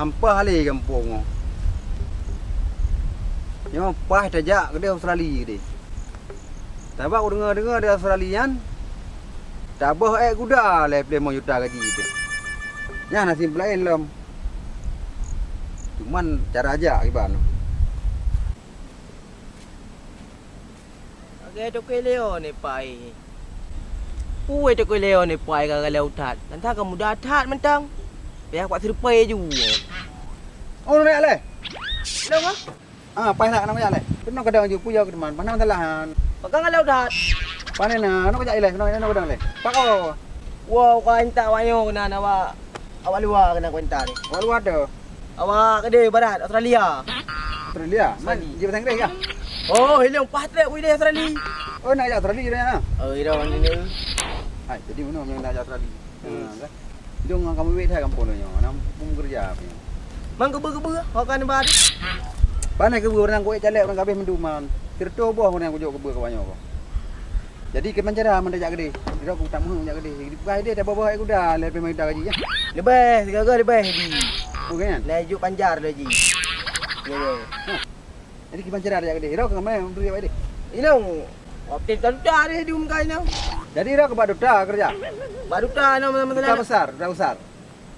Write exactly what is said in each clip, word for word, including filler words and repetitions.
Ampah lé gampông nyoe. Nyoe paih tajak keudeh Australia keudeh. Sabab kudeungoe-deungoe di Australia nyan taboh ék guda lé peuet limong juta gaji teuh. Nyan hana simpleuen lom. Cuman cara jak kiban. Lagèe Teungku Leon ni pai. Ui Teungku Leon ni pai ka galau that. Tantang ka muda that mantong. Payah kuat sireupai ju. Oh, nak lé? Lôn ah? Ah, pai nak nak lé. Keunoe kadang ju puya keu teman. Mana masalah? Pegang galau that. Pane na, nak jak ilé, nak nak kadang lé. Pak oh. Wow, ka intat awak nyoe keunan awak. Awak luwa keunan kuenta ni. Awak luwa tu. Awak keudeh barat Australia. Australia? Man, Australia. Jih bahasa Inggris kah? Oh, ilong paih trek ku ideh Australia. Oh, nak jak Australia dah, ha? Oh, ira ni ni. Hai, jadi mana yang nak jak Australia? Hmm. Ha, kan? Dong kamu wet hai kampung tu nyoh. Nak pun kerja apa nyoh? Mang kebeu-kebeu, kau kan ba. Pandai kebeu orang kuat calek orang kabeh menduman. Sirto boh orang kujok kebeu kawan nyoh. Jadi kiban cara mandai jak keudeh. Sidroe ku tak meuheueng jak keudeh. Bukai deh dah bawa guda lé pih mita gaji ya. Leubeh, sigaga leubeh di. Oh kan? Laju panjar laju. Ya, ya. Ha. Jadi kiban cara jak keudeh. Sidroe ke ngamai untuk dia deh. Ilong. Waktu tak duta deh di muka ina. Jadi sidroe ke bak duta kerja. Bak duta nama nama duta besar, duta besar.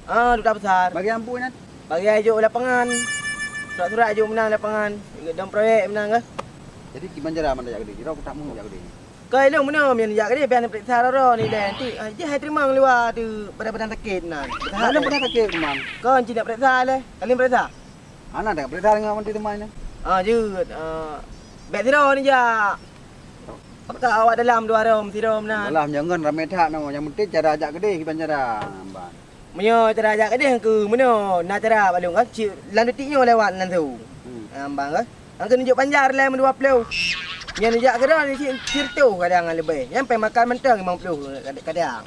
Ah, duta besar. Bagi ampu nyan. Bagi ajuk lapangan. Surat-surat ajuk menang lapangan. Dong proyek menang ke? Jadi kiban cara mandai jak keudeh. Sidroe ku tak meuheueng jak keudeh. Keu ilong meunoe meunyoe jak keudeh, pih neupeuriksa rot-rot nilai. Nanti, ah, jih hai teurimong luwa tu pada-pada sakét nan. Mana pernah sakit teman? Kon cit nak peuriksa lé. Kalian peuriksa? Hana dak peuriksa dengan menteri teman ni. Ah, jeuet. Ah, bèk sidroe ni jak. Paka awak dalam dua rom, sidroe meunan. Dalam jangan ramé that no. Yang penting cara jak keudeh kiban cara. Ban. Meunyoe cara jak keudeh keu meunoe, na cara bak lôn kan, cit lam detik nyoe lewat nan su. Hmm. Ambang kan. Angkeun neujok panjar lé meudua ploh. Nyan jak keudroe ni cit sireutoh kadang leubeh. Nyan pèng makan mantong limong ploh kadang.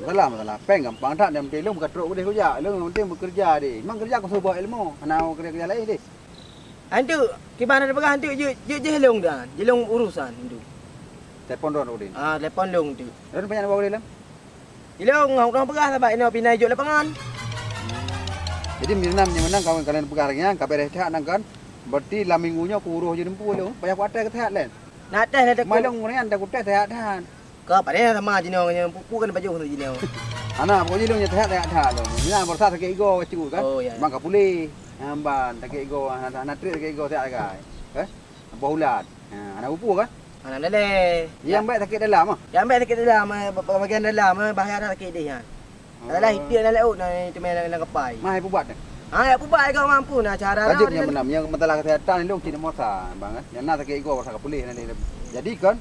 Masalah, masalah. Pèng gampang that, nyang penting lôn ka trok keudeh kujak. Lôn nyang penting bekerja deh. Memang kerja kusoe bawa ilmu. Hana kerja-kerja laén deh. Anteuk, kiban ada peugah anteuk jeuet, jeuet jih lôn dan. Jih lôn urusan anteuk. Telepon droe udin. Ah, telepon lôn anteuk. Droe banyak bawa keudeh lôn? Ilong ngon ureueng peugah sabab inoe pih na ijok lapangan. Jadi, minan nyang meunan kawan kalian peugah lagèe nyan, ka beres that nang kan. Berarti lam minggu nyoe kuuroh jeuet teumpu ilong, payah kuatai keu sehat laén. Na teh lé takot. Malong nyan dah kutai sehat that. Ka padahai sama jinoe ngon nyan, pu-, pu kan pajoh tu jinoe. Ana, pokoknya ilong nyan sehat, sehat that lom. Nyan berusaha sakit igo bacut kan. Oh, ya, ya. Memang ka pulih. Nyan ban sakit igo, hana, hana trép sakit igo sehat sagai. Eh? Boh ulat. Ha, hana upu kan? Hana daleh. Yang baik sakit dalam ah. Yang baik sakit dalam, eh, ba-, bagian dalam, eh, bahaya dah sakit deh, ha. Oh. Adalah hidup dalam laut, nah, itu main dalam kapai. Mah ibu buat dah. Ha, ya, ibu buat kau mampu, nah, cara. Tajib lah, yang benar, yang masalah kesehatan ni, long cina masa, bang, kan? Yang nak sakit ego, rasa pulih nanti. Jadi kan,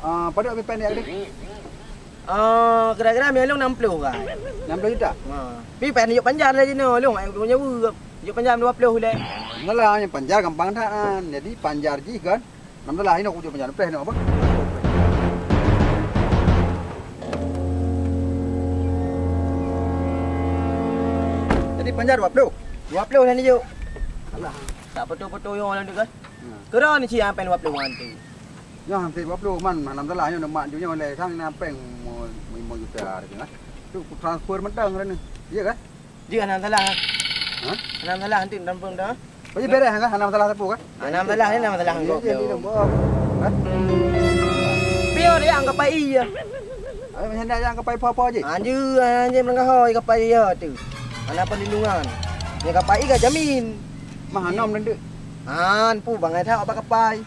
ah, pada habis pendek tadi? Ah, kira-kira main long enam puluh kan. Enam puluh juta? Ha. Tapi pendek panjang lah je, no, long, eh, punya. Jok panjar dua ploh lé. Malah nyang panjar gampang that kan. Jadi panjar jih kan. Enam belas inoe kujok panjar. Peh inoe apa? Jadi panjar dua ploh. Dua ploh lah ni jok. Alah. Tak betul-betul yang orang tu kan. Hmm. Kira ni si sampai dua puluh wan tu. Nyoe hampir dua puluh man, enam belas nyoe mak ju nyoe lé sang na peng mo lima juta tu kan. Tu ku transfer mentang ni. Iya kan? Jih hana masalah. Ha? Hana masalah nanti dalam pun dah. Oh, iya beres kan? Hana masalah sapu kan? Hana masalah ni, hana masalah. Iya, kok iya, dia. Dia lembab. Kan? Pio dia angkat pai iya. Ai macam dah angkat pai apa-apa je. Anjir, anjir merengah oi kapai iya tu. Hana perlindungan. Dia kapai iya jamin. Mah nom nendek. Han pu bangai that apa kapai.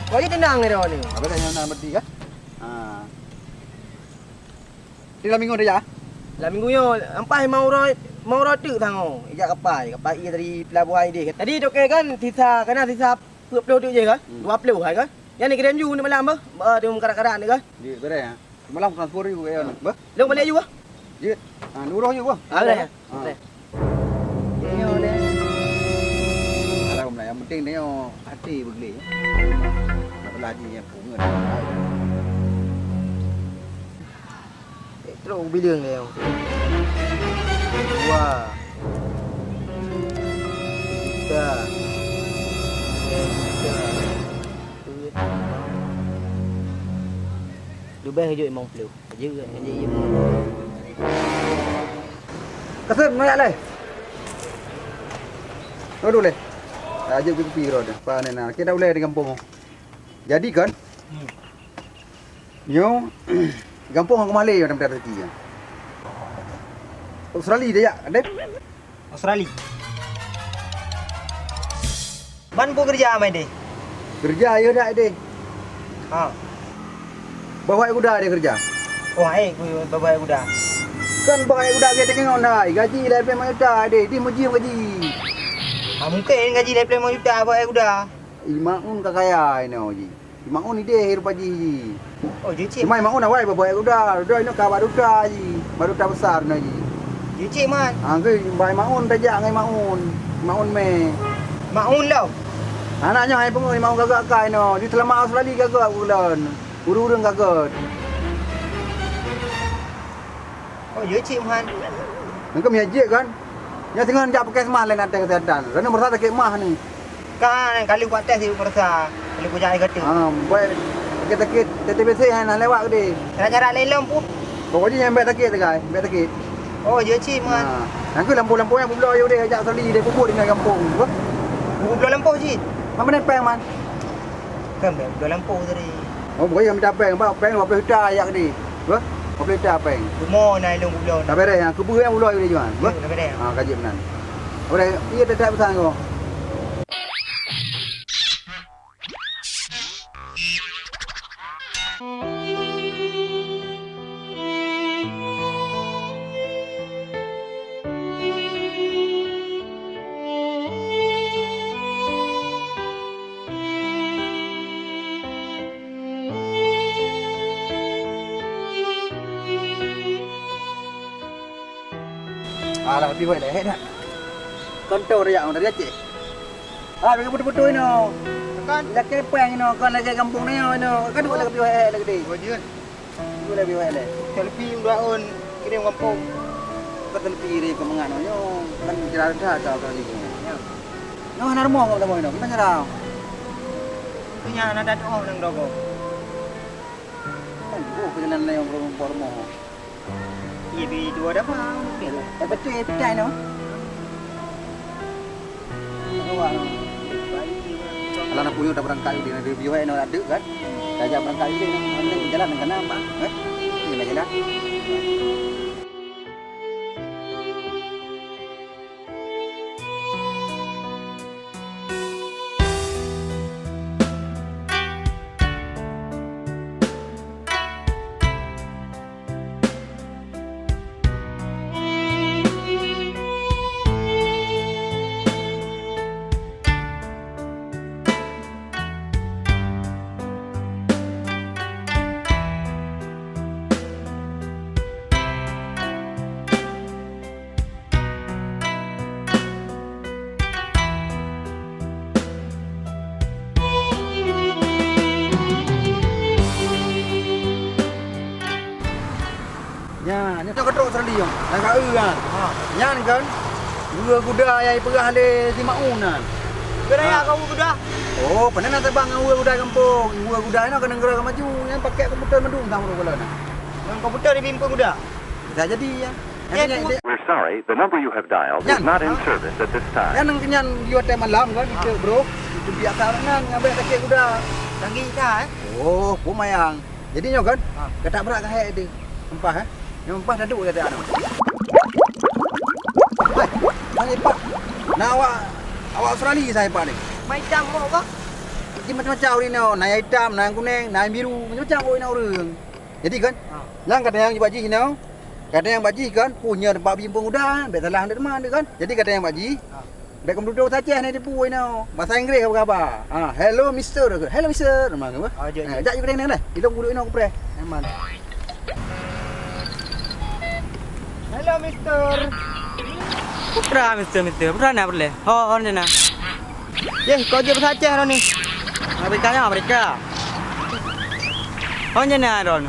Kok iya tenang ni dah ni. Apa dah yang nak berhenti kan? Ha. Di lam minggu tu ya? Lam minggu nyoe, ampai mau rot, mau rot teuk tangoe. Ijak kapai, kapai iya dari pelabuhan ideh. Tadi toke kan sisa, kana sisa peuet ploh teuk je kan? Hmm. Dua ploh hai kan? Yang ni kirim ju ni malam bah. Bah tu karak-karak ni kan? Di beres ya. Malam transfer ju ya. Bah. Long balik ju bah. Jit. Ha, nurung ju bah. Ah, boleh. Ha. Boleh. Nyoe lé. Alah, yang penting dia hati beugléh. Nak belajar yang pungut. Eh, trok bileung lé. Dua. Tiga. Tiga. Leubeh jeuet limong ploh. Jeuet, jeuet, jeuet. Kasem, noyak lé. Oh, duleh. Ah, jeuet kupi-kupi keudroe. Pane na. Kita ulèe di gampông. Jadi kan? Hmm. Nyoe, gampông aku malèe dalam rezeki ya. Australia dah ya, deh. Australia. Ban peue keureuja, Mai, deh? Keureuja, ya dak, deh. Ha. Bawa kuda dia keureuja. Oh, hai, ku bawa kuda. Kan bawa kuda kita tengok dah, gaji lapan belas juta, deh. Di muji gaji. Ha, mungkin gaji lapan belas juta bawa kuda. I Maun ka kaya inoe ji. I Maun ideh rupa jih ji. Oh, jeuet cit. Cuma I Maun awai bak-bak kuda, kuda inoe ka bak duta ji. Bak duta besar inoe ji. Jeuet cit, Man. Ha, ke bak I Maun tajak ngon I Maun. I Maun mé. Maun lo. Anak nyoe hai pungo I Maun gagak ka inoe. Di seulama Australia gagak ulôn. Ureueng-ureueng gagak. Oh, jeuet cit, Man. Nangka mie jeuet kan? Nyoe singoh jak puskesmas laén até kesehatan. Rana merasa sakét mah ni. Kan, kali buat tes di merasa. Kali kujak air kata. Ha, buat sakét-sakét T T B C hana lewat gede. Cara-cara lain lom pun. Pokoknya nyang baik sakét tegai, baik sakét. Oh, jeuet cit, Man. Ha. Nangka lampu-lampu nyang publoe deh jak sali deh kubur di gampông. Publoe lampu cit. Mana peng, Man? Kan baik publoe lampu tadi. Oh, bukan yang minta peng, bak peng dua puluh juta ayak gede. Bah, dua puluh juta peng. Rumoh na ilong bulan. Tak beres, ha, kubu yang bulan boleh jual. Bah. Tak beres. Ha, kaji benar. Boleh, iya tetap pesan kau. Alah, piwai lehek dah. Kontor yang dari Aceh. Ah, bagi betul-betul ino. Kan? Lagi peng ino, kan lagi kampung ni ino. Kan dua lagi piwai lagi deh. Oh, jeuet. Dua lagi piwai leh. Selfie dua on kirim kampung. Kan selfie kirim ke mengan nyo. Kan kira dah ada kali ni. Ya. Nyoe hana rumoh kamoe inoe, gimana cara? Punya anak dat oh nang dogo. Kan, oh, perjalanan yang rumoh. Iya, bi dua dah bang. Eh, betul ya, betul no. Alah, nak punya dah berangkat di negeri biwai no ada kan? Dah jak berangkat di jalan dengan apa? Eh? Ini jalan. Nyan, nyoe ka trok Australia nyoe. Nyang ka eu nyan. Ha. Nyan kan, dua guda nyang jipeugah lé si Maun nyan. Keu nyan ka guda? Oh, pernah na teubang ngon dua guda gampông. Dua guda nyoe keuneuk geura ka maju. Nyan pakai komputer mandum sama rukon nyan. Ngon komputer jipimpén guda? Bisa jadi, ya. We're sorry, the number you have dialed is not in service at this time. Nyan, nyan di watèe malam kan, itu bro. Itu biasa nan, ngabek sakét guda. Canggih dah, eh? Oh, peue mayang. Jadi nyoe kan, ha. Gata brat ka hék deh. Empah, eh. Nyoe empah taduk gata nyoe. Hai, hai, Pak. Na awak, awak Australia saya, Pak, ni. Macam apa, Pak? Jadi macam-macam ureueng nyoe. Na nyang itam, na nyang kuneng, na nyang biru. Macam-macam ureueng nyoe ureueng. Jadi kan, ha. Nyan gata nyang bak jih nyoe. Gata nyang bak jih kan, punya tempat bimpun udah, bèk salah ndeuk teuma kan. Jadi gata nyang bak jih, ha. Bèk kamoe tutoe bahasa Aceh ni tipu inoe. Bahasa Inggris ka geuba. Ha, "Hello, mister." "Hello, mister." Memang apa? Ah, jeuet, jeuet. Eh, jak jeuet keudeung deh. Ilong kudu inoe kupreh. Memang. "Hello, mister." Putra, mister, mister. Putra na peureulèe. Ho, ho, na. Yeh, kok jeuet bahasa Aceh dah ni? Amerika nyan, Amerika. Ho, nyan na dah ni.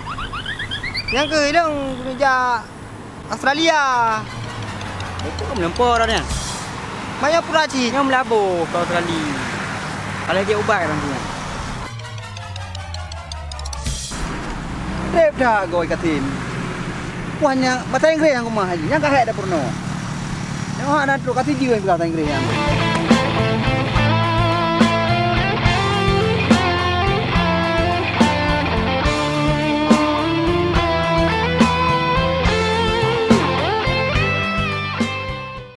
Nyang keu ilong kudu jak Australia. Itu meulumpoe dah nyan. Maya pura cit. Nyoe meulaboh ke Australia. Alah jeuet ubat dah nyan. Trép dah goi Kasim. Wah, nyan bahasa Inggris nyang kumah haji. Nyang ka hék dah peurunoe. Nyoe hana trok ka sijeueng bahasa Inggris nyan.